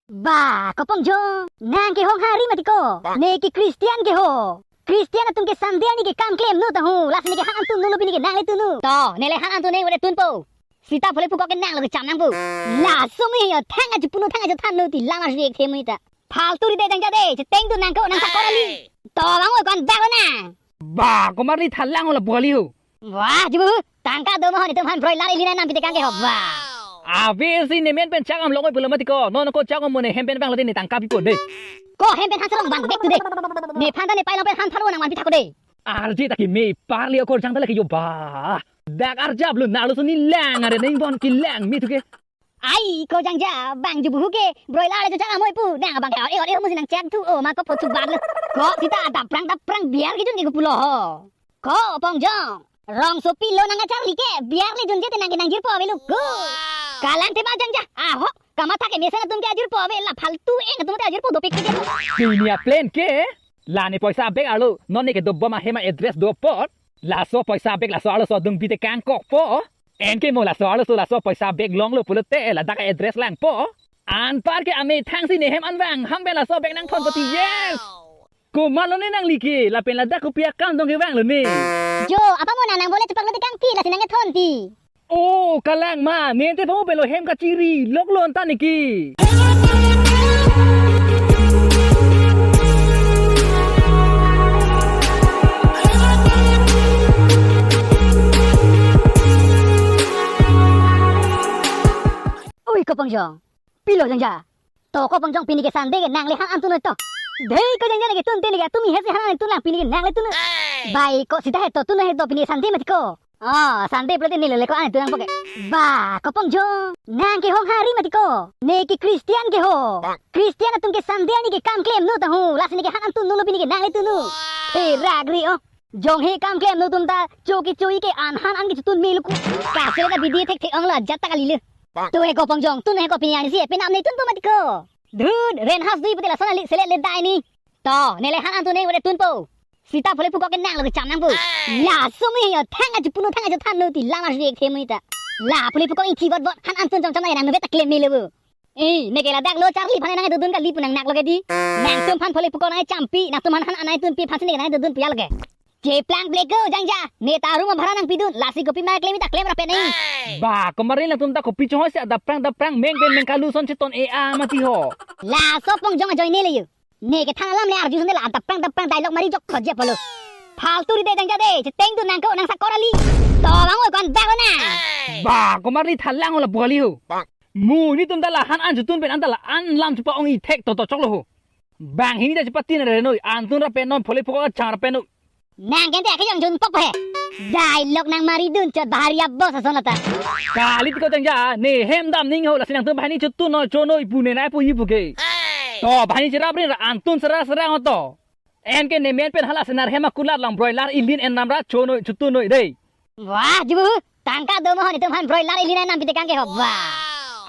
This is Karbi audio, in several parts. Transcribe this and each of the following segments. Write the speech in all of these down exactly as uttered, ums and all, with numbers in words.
Ba, Kopongjong, nang ke hong hari mati ko. Ne ke Christian ke ho. Christian atum ke Sunday arni ke kam klemnon ta ho. Lasi ne ke han an tunnon lo, pini ke nang le tunnon. To, ne le han an tun ne, ore tunpo. Sita phole phukok ke nang lo ke cham nangpo. Laso me yo, thang ajo punon, thang ajo thannon ti lamar si ek the me ta. Phaltu ri de jangja de, cheteng tu nang ko, nang sakor ali. To, bang oi kon bak lo nang. Ba, komarli thalang ola bali ho. Wah, jubu, tangka do ma ho, netum aphan broiler ili nang pitekang ke ho, ba. Ave si ne men pen chak am long oi pulo mati ko. Non ko chak am mo ne hem pen vanglo de, ne tangka pipo de. Ko hem pen han salong van bek tu de. Nephan ta ne pailong pen han pharo nang van pithak ko de. Arje ta keme, parli okorjang ta lake jo ba. Dak arjap lo nalo soni lang are neng bon kelang me tu ke. Ai, ko jangja, bang jubu ke, broiler le jo chak am oi pu, nang abang ke, eh, eh, musi nang chak thu, oh, ma ko photu bar le. Ko sita adap prang, dap prang, biar ke jun ke pulo ho. Kopongjong, rong sopi lo nang acharli ke, biar le junje te nang ke nangjirpo ave lo ko. Kalang te ba jangja, ahok, kamatha ke mesen atum ke ajirpo ave, la phaltu eng atum te ajirpo dopik ke. Pini a plan ke, la ne poisa bag arlo, non ne ke dobom ahem a-address do apot. Laso poisa bag laso arloso adung pitekang kokpo. Anke mo laso arloso laso poisa bag longlo pulote ladak a-address langpo. Anpar ke amethang si ne hem an vang, ham pen laso bag nang thon poti, yes. Komatlo ne nangli ke, lapen ladak kopi akam dong kevanglo ne. Jo, apa mo nang nang bole chepak lo tekang pi, lasi nang ethon pi. Oh, kalang ma, ne te pamu pelo hem kachiri, lok lon ta niki. Oi, Kopongjong. Pilo jangja. To Kopongjong, pini ke Sunday ke nang le han an tun noi to. Dei ko jangja ne ke tun te ne ke tumi hesi han an tun lang, pini ke nang le tun noi. Bai ko sita he to tun noi he to, pini Sunday mati ko. Oh, Sunday pulote ne le le ko an tun lang poke. Ba, Kopongjong, nang ke hong hari mati ko. Ne ke Christian ke ho. Christian atum ke Sunday arni ke kam klemnon ta ho. Lasi ne ke han an tunnon lo, pini ke nang le tunnon. He ragri oh. Jong he kam klemnon atum ta, cho ke choi ke an han an ke chotun me lo ko. Kase ka bidi thek thek ong lo, jat ta kali le. To he Kopongjong, tun he ko pini arni si, penap ne tunpo mati ko. Dhut, ren has dui pute lason ali selet le dai ni. To, ne le han an tun ne ore tunpo. Sita phole phukok ke nang lo ke cham nangpo. Laso me yo, thang ajo punon thang ajo thannon ti lamar si ek the me ta. La phole phukok ingthi bot bot, han an tun chom chom na nang nubet ta klem me lo bo. Eh, ne ke ladak lo charli aphan nang dodun kali pu nang nak lo ke di. Nangtum aphan phole phukok nang champi, nangtum aphan han an nang tunpi aphan si ne nang dodun pu ya lo ke. Cheplang ple ko jangja, ne ta room abhara nang pidun, lasi kopi ma klem ta klem rape nang. Ba, komarli nangtum ta kopi chohoi si adap prang dap prang meng pen meng kalu son cheton e a mati ho. Laso Pongjong ajoine le yo. Ne ke than alam le arju sende la adap prang dap prang dialogue mari jok khoje polo. Phaltu ri de jangja de, cheteng tu nang ko nang sakor ali. To bang oi kon bak lo nang. Ba, komarli thalang ola bali ho. Mo netum ta la han an chotun pen an ta la an lam chepa-ong ithek to to choklo ho. Bang hini ta chepatin re noi, an tun rape non phole phukok achang rape noi. Nang kente ake jong jun pok he. Dialogue nang mari dun chot bahari a boss ason ata. Kali ti ko jangja, ne hem dam ning ho, lasi nangtum banghini chotun noi, cho noi pu ne nai pu yi pu ke. To banghini cherap rin ra an tun sera sera ngo to. Anke ne men pen hala senar hem akulat lang broiler ili nang enam ra cho noi chotun noi dei. Wah, jubu, tangka do ma ho, netum aphan broiler ili nang pitekang ke ho ba.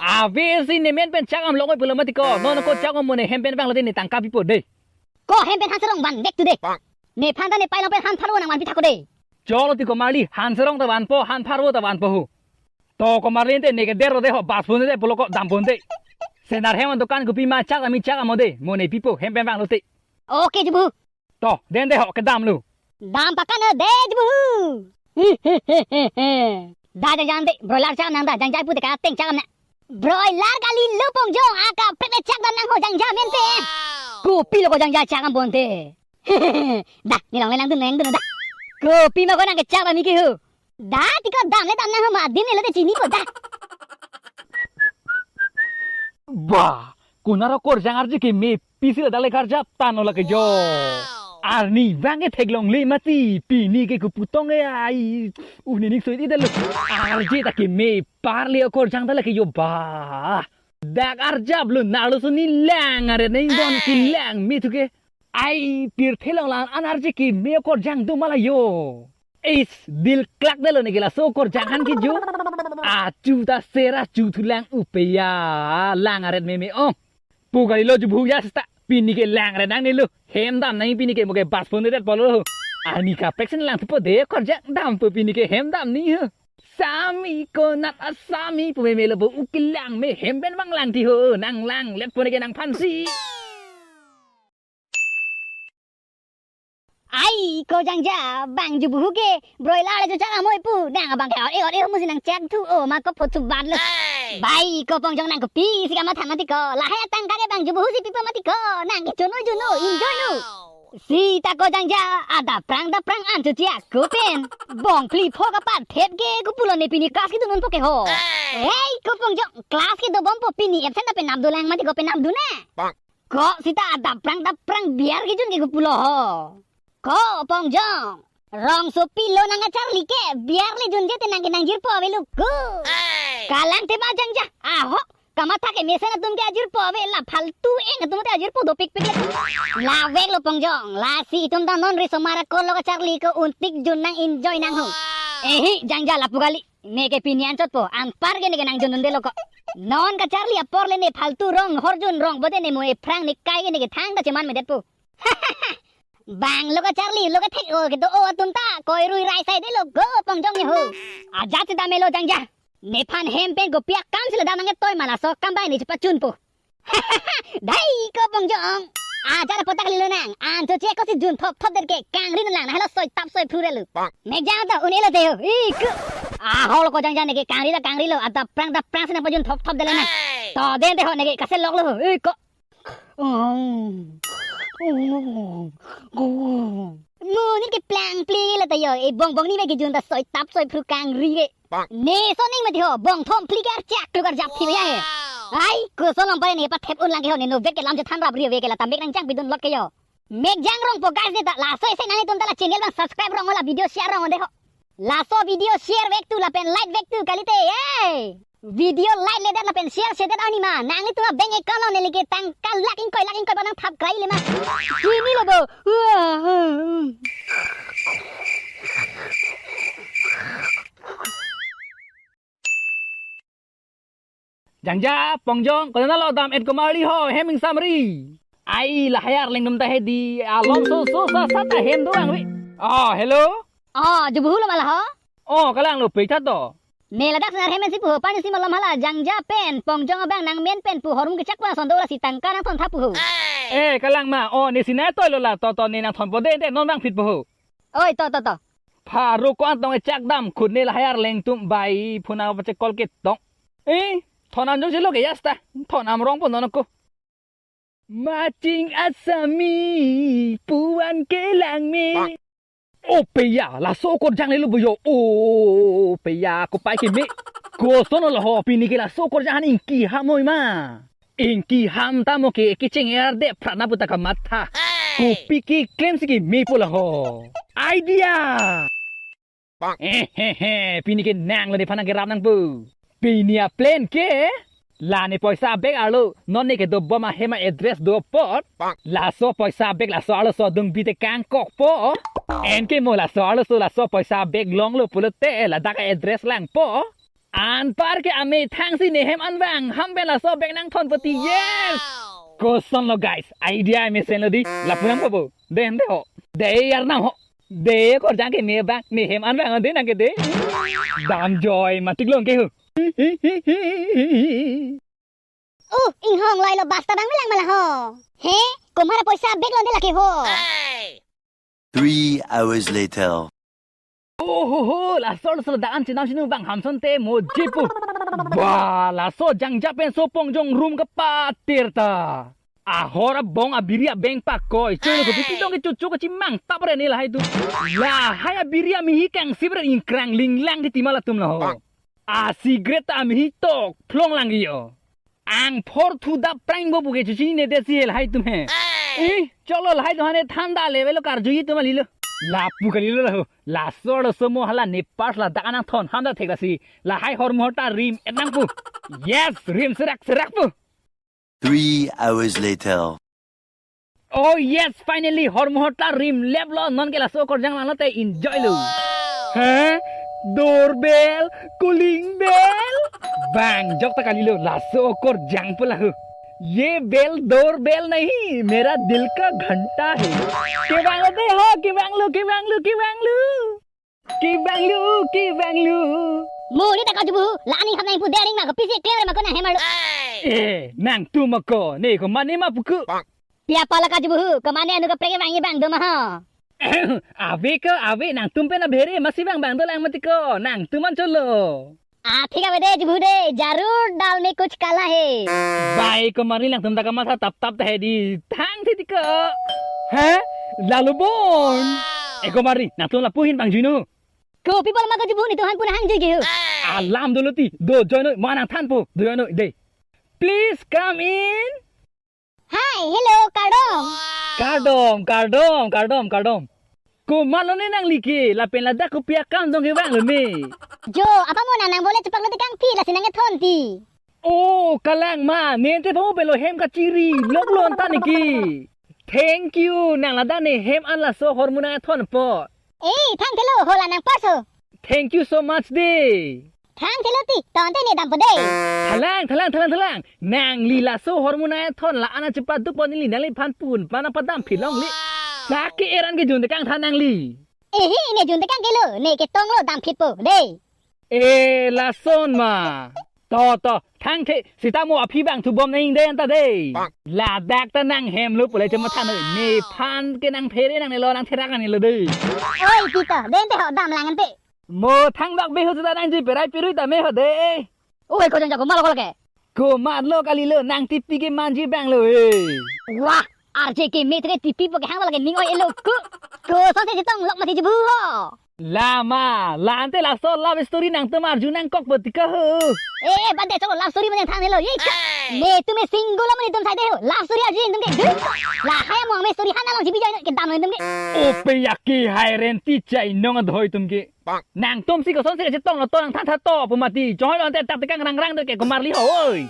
Ave si ne men pen chak am long oi pulo mati ko, non ko chak am mo ne hem pen vanglo de, ne tangka pipo de. Ko hem pen han serong van bek tu de. Nephan ta ne pailong pen han pharo nang van pithak ko de. Cholo ti komarli, han serong ta vanpo, han pharo ta vanpo ho. To komarli ente ne ke der lo de ho, bas pon de pulo ko dam pon de. Senar hem an dokan kopi ma chak ami chak amo de, mo ne pipo hem pen vanglo te. Oke jubu. To, den de ho kedam lo. Dam pakan de jubu. Da jangja de, broiler chak nang da, jangja pute ka teng chak nang. Broiler kali lo Pongjong, aka pet chak dam nang ho jangja mente. Kopi lo ko jangja chak am bonte. Da, ne long le nang dun nang dun da. Kopi ma ko nang ke chak ami ke ho. Da, ti ko dam le dam nang ho ma, dim le lo te chini ko da. Ba, konat okorjang arje keme pisi la dale karjap tano lake jo. Arni bang ke theklongle mati, pini ke kuputong e ai. Uh, nening soi ti dalo. Arje ta keme parli okorjang ta lake jo ba. Dak arjap lo nalo soni lang are neng don kilang me tu ke. Ai, pirthe long lang an arje keme okorjang do ma la jo. Is, dil klak delo ne ke laso okorjang han ke jo. Achu ta sera chu thu lang upeya lang aret meme ong. Pu kali lo jubu ya seta. Pini ke lang aret nang ne lo. Hem dam nang pini ke mo ke bas pon det polo. Ani kaprek sen lang thupo de okorjang dampo pini ke hem dam ni ho. Sami konat asami pu meme lo bo, ukelang me hem pen bang lang ti ho, nang lang let pone ke nang phansi. Ai ko Jangja, bang jubuhu ke broiler le juchak amoi pu, nang abang ke ot e ot e musi nang chak thu o ma ko phot thu bat lo. Bai ko Pongjong, nang kopi si kamatha mati ko, lahai atangka ke bang jubuhu si pipo mati ko, nang ke jono jono enjoy no. Sita ko Jangja, adaprang daprang an chuchia ko pen. Bong phli pho kapathep ke ko pulo ne, pini class kedun unpo ke ho. Hey ko Pongjong, class kedobompo, pini absent ta penap dolang mati ko, penap dun ne. Ko sita adaprang daprang biar kejun ke ko pulo ho. Ko Pongjong, rongsopi lo nang kacharli ke, biar le junje te nang ke nang jirpo avelo ko. Kalang tema Jangja, ahok, kamatha ke mesen atum ke ajirpo ave, la phaltu eng atum te ajirpo dopikpik le. Lavek lo Pongjong, lasi itum ta non risomar akor lo kacharli ko, untik jun nang enjoy nang ho. Ehi Jangja, lapu kali. Ne ke pini anchotpo, anpar ke ne ke nang jun dunde lo ko. Non kacharli apor le ne phaltu rong horjun rong bode ne mo ephrang ne kai ke ne ke thangta cheman medetpo. Bang lo kacharli lo kethek o kedo o atum ta koi rui rai sai de lo ko Pongjong ne ho. Ajat sita melo Jangja. Nephan hem pen kopi akam si ladak nang ketoi ma, laso akam bang ne chepachunpo. Dai ko Pongjong. Ajat apotak lilo nang. An choche ko si jun thop thop det ke, kangri nang lang, nahelo soi tap soi phru relo. Mek jang ta un-e lo te ho. Ik. Ahol ko Jangja, ne ke kangri ta kangri lo, adaprang daprang si nang pajun thop thop det le nang. To den te ho, ne ke kaselok lo ho. Ik ko. Mo ne ke plang pli lo ta yo. E bong bong ni me ke jun ta soi tap soi phru kangri ke. Ne soning mati ho, bong thom phli ke archak kluk arjap thi ya he. Ai, koson long pare ne pathep un lang ke ho, ne novet ke lam chethan rap ri ave ke la ta mek nang chang pidun lot ke yo. Mek jang rongpo guys, ne ta laso ese nang itum ta la channel bang subscribe rong, la video share rong de ho. Laso video share vek tu lapen like vek tu kalite. Ei. Video like le det lapen share se det arni ma. Nang itum a bank account lo ne like tangka lak ingkoi lak ingkoi ba nang thap krai le ma. Chini lo bo. Jangja, Pongjong, konat lo dam et komarli ho, hem ingsamri. Ai, lahai arleng dum ta hedi, alom so so sa sa ta hem do ang wi. Oh, hello? Oh, jubuhu lo ma la ho? Oh, kalang lo pecha to. Ne ladak senar hem si pu ho, pani si malom hala, Jangja pen, Pongjong abang nang men pen pu hormu kechak pu ason do, lasi tangka nang thon thap pu ho. Eh, kalang ma, oh, ne sinai toilo la, to to ne nang thonpo de, de, non bang phit pu ho. Oi, to, to, to. Pharo ko-an tong echak dam khut ne lahai arleng tum bai phuna pache call ke tong. Eh, thon am jong chelo ke yasta. Thon am rongpo non ko. Maching asami puan kelang me. O peya, laso okorjang lelo boyo. O peya, kopai ke me. Koson lo ho, pini ke laso okorjang han ingki hamoi ma. Ingki ham ta mo ke kecheng er de phrana puta kamatha. Kopi keklem si ke mepo la ho. Idea. Eh, he, he, pini ke nang lo nephan nang kerap nangpo. Pini a plan ke. La ne poisa bag arlo, non ne kedobom ahem a address do apot. Laso poisa bag laso arloso dung bite kangkokpo. Anke mo laso arloso laso poisa bag longlo pulote ladak a address langpo. Anpar ke amethang si nehem anvang ham pen laso bag nang thon poti, yes! Koson lo guys, idea mesen lo di, lapu nangpo bo. De hem de ho. De arnam ho. De okorjang ke me bang, nehem anvang de nang ke de. Dam joy matik long ke ho. Uh, inghong loi lo basta bang melang ma la ho. He, kumhara poisa bag lo de lake ho. Three hours later. Oh ho ho, laso laso daan chenam chenung bang hamson te mo jipu. Ba, laso Jangja pen so Pongjong room kapatir ta. Ahor abong abiri abeng pakoi. Cholo ko bipi dong ke chuchu ko chimang tap re ne lahai tu. Lahai abiri amihi kang sibra ingkrang linglang di tima latum la ho. A cigarette ta amihi tok phlong lang yo. Ang phor thu dap prang bo buke chuchi ne desi lahai tum he. Eh, cholo lahai tum hane thanda level lo karju yi tum alilo. Lapu kalilo la ho. Laso arloso mo hala ne pars ladak anang thon hamda thek lasi. Lahai hormu horta rim et nangpu. Yes, rim serak serak pu. Three hours later. Oh yes, finally, hormu horta rim lep lo, non ke laso okorjang lang lote enjoy lo. He? Doorbell, calling bell. Bang, jok ta kalilo, laso okorjang pu la ho. Ye bell doorbell nahi, mera dil ka ghanta hai. Kevang lo de ho, kevang lo, kevang lo, kevang lo. Kevang lo, kevang lo. Mo ni ta kajubu hu, la aning hap nangpu dering ma kopisi klem ma ko nanghem arlo. Eh, nangtum ma ko, ne ko mane ma puku. Pia pala kajubu hu, ko mane anu kaprek vangji abang do ma ho. Ave ko, ave, nangtum pen abhere masi vang abang dolang mati ko, nangtum an cholo. Ah, thik ave de jubu de, jarur dal mein kuch kala hai. Bai ko mari nangtum ta kamatha tap tap ta hai di, thangthe ti ko. Ha? Lalo bon. Eh ko mari, nangtum lapu ahin vangjuino. Kopi pala ma kajubu, netum aphan pu nanghangjuiji ho. Alam dolo ti, dojoinoi, ma nangthanpo, dojoinoi de. Please come in. Hi, hello, kardom. Kardom, kardom, kardom, kardom. Komatlo ne nangli ke, lapen ladak kopi akam dong kevanglo ne. Jo, apa mo nang nangbole chepaklo tekang pi, lasi nangkethon ti. Oh, kalang ma, nente pamo pelo hem kachiri, loklo anta niki. Thank you, nang ladak ne hem an laso ahormu nangthonpo. Eh, thangthelo, hola nang parso. Thank you so much de. Thangthelo ti, tangte ne dampo de. Thalang, thalang, thalang, thalang. Nangli laso ahormu nangthon la-an chepaduk pon neli nangliphan pu-un pen padam philongle. Sake eran kejun tekang than nangli. Ehi, ne jun tekang kelo, ne ketonglo damphitpo de. Eh, lason ma. To, to, thangthe, sita mo aphi bang thubom nang dei anta dei. Ladak ta nanghemlo pule chemathanoi, nephan ke nangphere nangnelo nangtherak nangnelo dei. Oi, ti to, dente ho damlang ante. Mo thangbak be ho sita nangji perai perui ta me ho dei. Oi, ko jang jako malo ko lake. Komatlo kalilo nang tipi kemanji abanglo eh. Wah, arje ke me tre tipi po kehang lake ning oi-elo ko. Kosonsi chetong lok mati jubu ho. Lama, la ante laso love story nangtum arju nangkokpo ti ko ho. Eh, eh, bade cholo love story mane thangnelo, ye ka. Netum me single mane tum saide ho. Love story arju netum ke. Lahai among me story han along jibi jai ke damlo netum ke. Ope yaki hai renti chai nong adhoi tum ke. Nangtumsi kosonsi kachetonglo to nangthantha to pu mati. Chonghoi lo ante tak tekang rangrang de ke komarli ho oi.